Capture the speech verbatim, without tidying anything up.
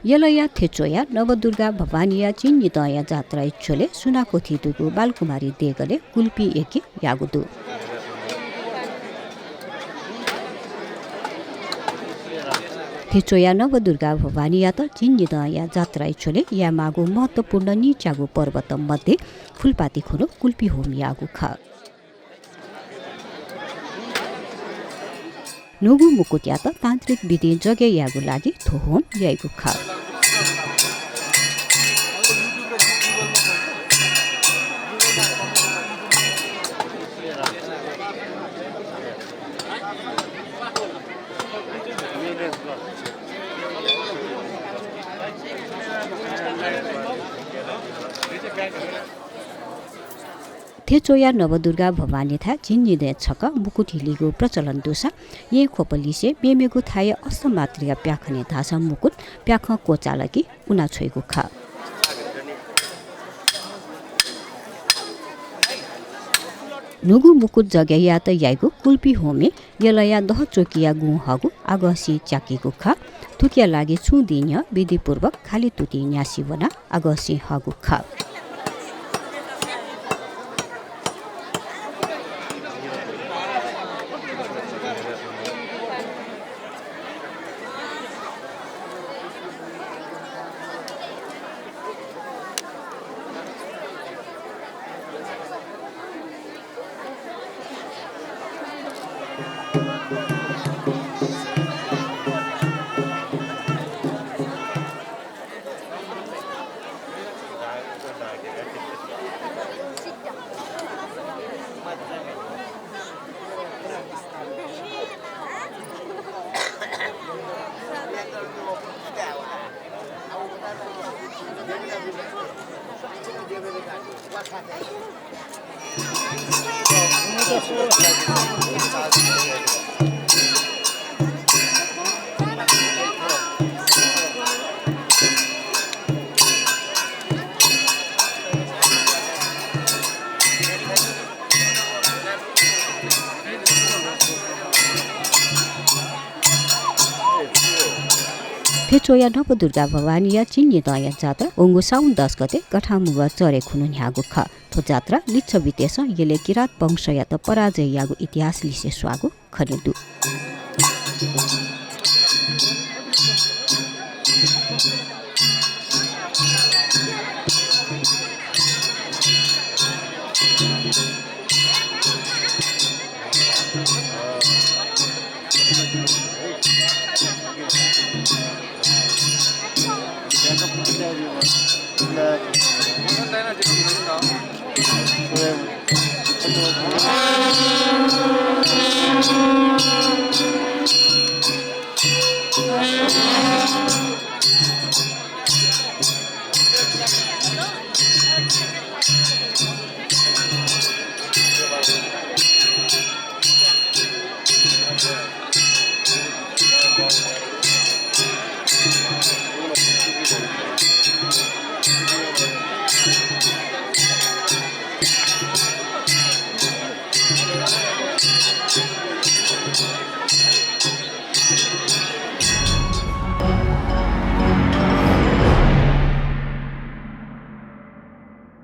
यलया थेचोया नवदुर्गा भवानीया झिंनिदँया जात्राया झ्वलय् सुनाक्वथि दुगु बालकुमारी देगलय् कुल्फी यज्ञ याःगु दु। थेचोया नवदुर्गा भवानीयात झिंनिदँया जात्राया झ्वलय् यायेमाःगु महत्त्वपूर्ण निच्यागु पर्वत मध्ये फुलपाती खुन्हु कुल्फी होम याःगु खः। न्हूगु मुकुटयात तान्त्रिक विधिं जग्गा यायेगु लागि थ्व होम याइगु खः। थेचोया नवदुर्गा भवानीथाय् झिंनिदँय् छकः मुकुट हिलीगु प्रचलन दुसा येँ ख्वपलिसे मेमेगु थाय् अष्टमातृका प्याखनय् धाःसा मुकुट प्याखं क्वचाल कि उना छ्वइगु खः। न्हूगु मुकुट जग्गा यायेत याइगु कुल्फी होमय् यलया दहचोकिया गुँ हःगु आगःसिं च्याकीगु खः। थुकिया लागि छुं दिं न्ह्यः विधिपूर्वक खालि तुतिं न्यासि वनाः आगःसिं हःगु खः। थेचोया नवदुर्गा भवानीया झिंनिदँया जात्रा वंगु साउन दस गते गथांमुगः चरे खुन्हु न्ह्याःगु खः। थ्व जात्रा लिच्छवितय्सं यलय् किरात वंशयात पराजय याःगु इतिहास लिसे स्वाःगु खने दु।